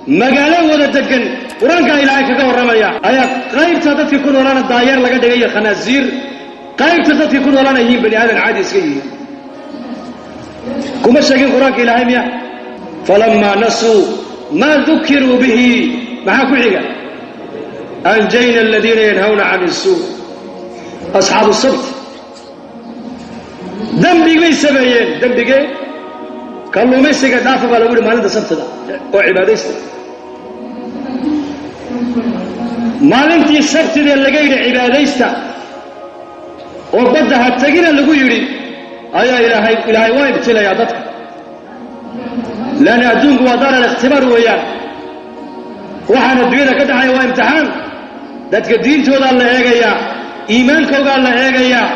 Magaalo wada degan, Qur-aankaa Ilaahay kaga warramaya, ayaa qaybta dadkii ku noolaana daayeer laga dhigay iyo khanaasiir, qaybta dadkii ku noolaana yihiin bani aadan caadi iska yihiin. Kuma sheegin Qur-aanka Ilaahay miya? Falamaa nasuu maa dukiruu bihi, maxaa ku xiga? Anjayna aladiina yanhawna can isuu. Asxaabu sabt dembigay sameeyeen. Dembigee? Kalluumaysiga dhaafa baa lagu yihi maalinta sabtida oo cibaadaysta. Maalintii sabtidee laga yidhi cibaadaysta oo badda ha tegina lagu yidhi, ayaa Ilaahay waa ibtilayaa dadka, leanna adduunku waa daar alikhtibaar weeyaan. Waxaan adduunyada ka dhacaya waa imtixaan. Dadka diintoodaa la eegayaa, iimaankoogaa la eegayaa,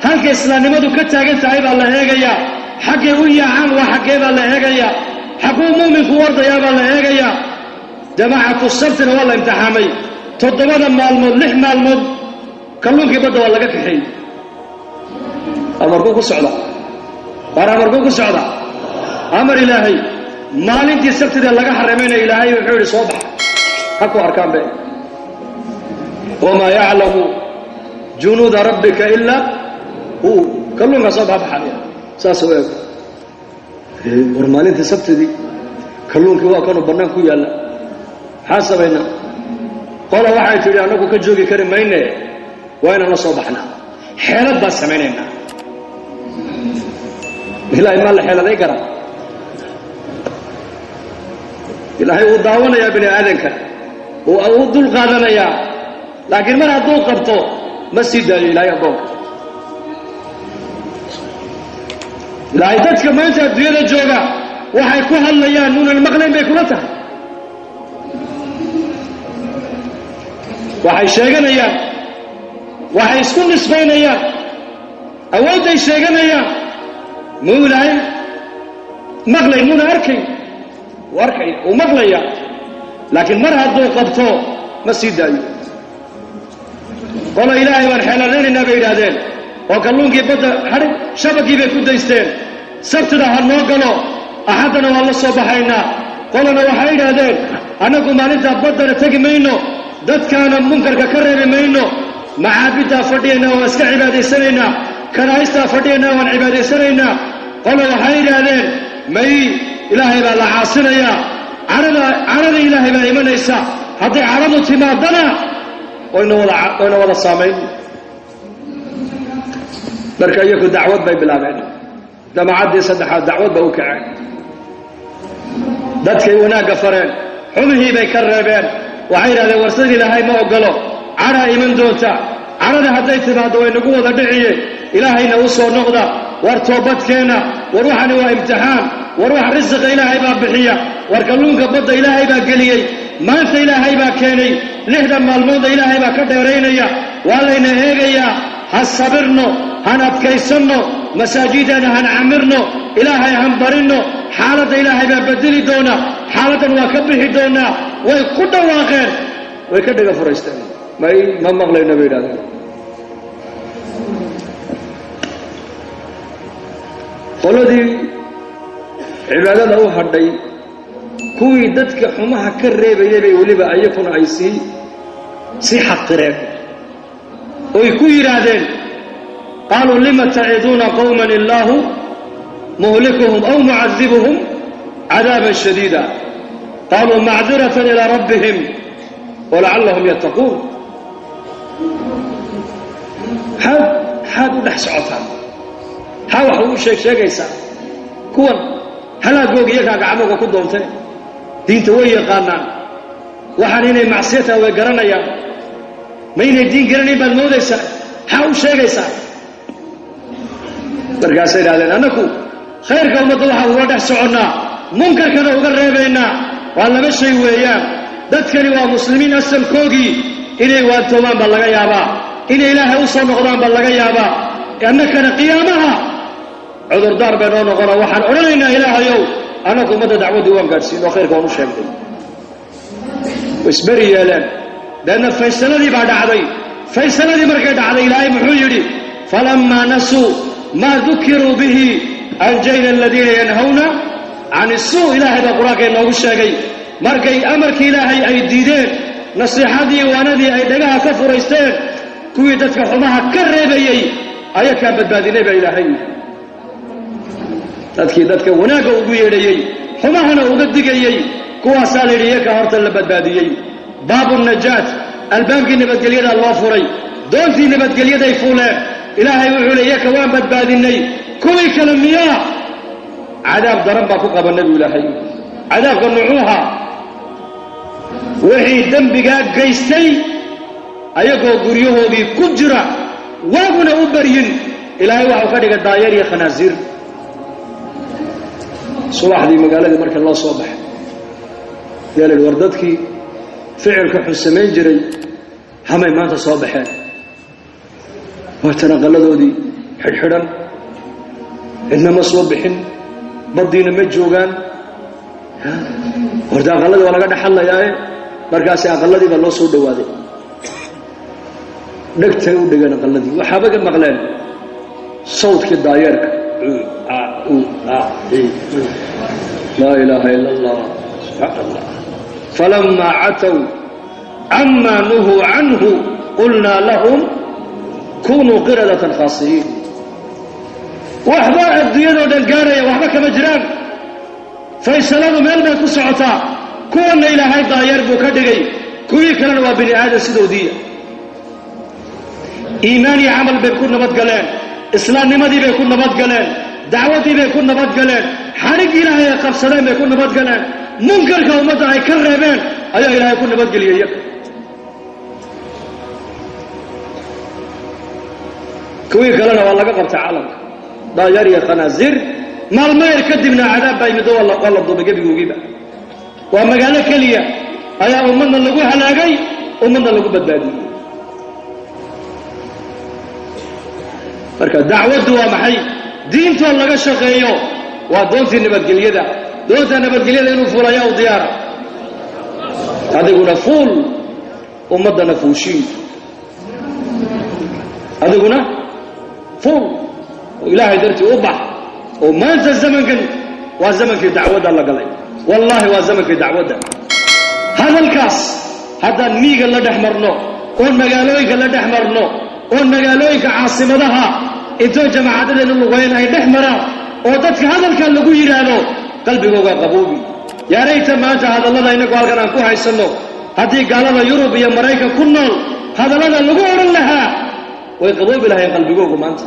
halka islaamnimadu ka taagan tahay baa la eegayaa, xaggay u yaacaan waa xaggee baa la eegayaa, xagguu mu'minku ordayaa baa la eegayaa. Jamaacatu sabtina waa la imtixaamay. 7da maalmood, 6 maalmood kalluunkii badda waa laga kaxeeyey. Amarkuu ku socda, waar amarkuu ku socda? Amar Ilaahay. Maalintii sabtida laga xarimayna Ilaahay wuxuu yidhi soo baxa, ha ku arkaan be. Wamaa yaclamu junuuda rabbika ilaa hu. Kalluunkaa soo baxbaxaya saas u eego. War maalintii sabtidii kalluunkii waa kanuu bannaan ku yaalla, maxaan samaynaa? Qola waxay tidhi annagu ka joogi kari mayne, waa inaan la soo baxnaa, xeelad baan samaynaynaa. Ilaahay maa la xeeladay karaa? Ilaahay wuu daawanayaa bini aadanka, wuu dul qaadanayaa, laakiin mar hadduu qabto ma sii daayo Ilaahay addoonka. Ilaahay dadka maanta adduunyada jooga waxay ku hadlayaan nuunan maqlayn bay kula tahay. Waxay sheeganayaan, waxay isku nisbaynayaan, awoodday sheeganayaan, muu Ilaahay maqlayn? Muuna arkayn? Wuu arkaya, wuu maqlaya, laakiin mar hadduu qabto ma sii daayo. Qola Ilaahay baan xeeladaynaynaa bay yidhaahdeen, oo kalluunkii badda xadhig shabagii bay ku daysteen. Sabtida ha noo galo, axaddana waan la soo baxaynaa. Qolana waxay yidhaahdeen annagu maalintaa baddana tegi mayno, dadkaana munkarka ka reebi mayno, macaabiddaa fadhiyaynaa waan iska cibaadaysanaynaa, kanaa'istaa fadhiyaynaa waan cibaadaysanaynaa. Qola waxay yidhaahdeen may, Ilaahay baa la caasinayaa, carada Ilaahay baa imanaysa, hadday caradu timaadana wayna wada saamayn. Marka iyaku dacwad bay bilaabeen. Jamacaddii saddexaad dacwad ba u kaceen, dadkay wanaagga fareen, xumihii bay ka reebeen. Waxay yidhahdeen warsadii Ilaahay ma oggolo, cadhaa iman doonta, cadhada hadday timaaddo way nagu wada dhiciye, Ilaahayna u soo noqda, war toobadkeenna, war waxani waa imtixaan, war wax risiqa Ilaahay baa bixiya, war kalluunka badda Ilaahay baa geliyey, maanta Ilaahay baa keenay, 6da maalmoodna Ilaahay baa ka dheeraynaya, waa layna eegayaa, ha sabirno, han adkaysanno, masaajidana han camirno, Ilaahay han barinno, xaaladda Ilaahay baa bedeli doona, xaaladdan waa ka bixi doonaa. Way ku dhawaaqeen, way ka dhaga furaysteen. May, ma maqlayno bay yidhahdeen. Qoladii cibaadada u hadhay, kuwii dadka xumaha ka reebayay bay weliba ayakuna ay sii xaqireen, oy ku yidhaahdeen qaaluu lima taciduuna qowman illaahu muhlikuhum aw mucadibuhum cadaaban shadiida, qaaluu macdiratan ilaa rabbihim walacallahum yattaquun. Maxaad u dhex socotaan? Maxaa wax ugu sheeg sheegaysaa kuwan halaagooga iyagaa gacmooga ku doontee? Diinta way yaqaanaan, waxaan inay macsiya tahay way garanayaan. Ma inay diin garanayn baad moodaysaa? Maxaa u sheegaysaa? Markaasay idhahdeen annaku khayrka ummadda waxaan uga dhex soconnaa, munkarkana uga reebaynaa, waa laba shay weeyaan. Dadkani waa muslimiin asalkoogii, inay waantoomaan baa laga yaabaa, inay Ilaahay u soo noqdaan baa laga yaabaa. Annakana qiyaamaha cudurdaar bay noo noqona, waxaan odhanaynaa Ilaahayow annaku ummadda dacwaddii waan gaadhsiin oo khayrka waan u sheegnay. Isberi yeeleen. Deedna faysaladii baa dhacday. Faysaladii markay dhacday Ilaahay muxuu yidhi? Falammaa nasuu maa dukiruu bihi anjayna aladiina yanhawna can isuu. Ilaahay baa Qur-aanka inoogu sheegay. Markay amarkii Ilaahay ay diideen, nasiixadii waanadii ay dhagaha ka furaysteen, kuwii dadka xumaha ka reebayey ayakaa badbaadinay baa Ilaahay. Dadkii dadka wanaagga ugu yeedhayey, xumahana uga digayey, kuwaasaa la yidhi iyakaa horta la badbaadiyey. Baabu najaat, albaabkii nabadgelyadaa loo furay, doontii nabadgelyaday fuuleen. Ilaahay wuxuu le iyaka waan badbaadinay. Kuwii kale miyaa cadaab daran baa ku qabanay buu Ilaahay. Cadaabka nucuuha wixii dembigaa geystay ayagoo guryahoodii ku jira, waaguna u baryin, Ilaahay waxau ka dhigay daayeer iyo khanaasiir. Subaxdii magaaladii marka loo soo baxay yaa la yidhi, war dadkii ficilka xun samayn jiray hamay maanta soo baxeen, waatan aqalladoodii xidhxidhan, cidna ma soo bixin, baddiina ma joogaan, horta aqalladii waa laga dhex hadlayaaye. Markaasi aqalladii baa loo soo dhowaaday, dhegtay u dhigeen aqalladii, waxaaba ka maqleen sawdkii daayeerka. Laa ilaaha ila Allah, subxaan Allah. Falamaa catow camaa nuhuu canhu qulnaa lahum kunuu qiradatan khaasi'iin. Waxba adduunyadoo dhan gaaraya waxba kama jiraan, faysaladu meel bay ku socotaa. Kuwanna Ilaahay daayeer buu ka dhigay, kuwii kalena waa bini aadan sidoodiiya. Iimaan iyo camal bay ku nabadgaleen, islaamnimadii bay ku nabadgaleen, dacwaddii bay ku nabadgaleen, xadhiggii Ilaahay ay qabsadeen bay ku nabadgaleen, munkarka ummadda ay ka reebeen ayaa Ilaahay ku nabadgeliyey iyaga. Kuwii kalena waa laga qabtay caalamka, daayeer iyo khanaasiir. Maalmo yar kadibna cadaab baa yimid oo waa la duubay gebigoogiiba. Waa magaalo keliya ayaa ummadna lagu halaagay, ummadna lagu badbaadiyey. Marka dacwaddu waa maxay? Diintoo laga shaqeeyo waa doontii nabadgelyada. Doonta nabadgelyada inuu fuul ayaa u diyaara. Adiguna fuul, ummaddana fuushii. Adiguna fuul oo Ilaahay dartii u bax. Oo maanta zamankan waa zamankii dacwadda la galay, wallaahi waa zamankii dacwadda. Hadalkaas haddaan miiga la dhex marno, oon magaalooyinka la dhex marno, oon magaalooyinka caasimadaha intoo jamaacadadeenu lugayn ay dhex maraan oo dadka hadalkaa lagu yidhaahdo, qalbigooga qaboobi. Yaarayta maanta hadallada innagu halkan aan ku haysanno, haddii gaalada Yurub iyo Maraykan ku nool hadallada lagu odhan lahaa, way qaboobi lahayn qalbigoogu maanta.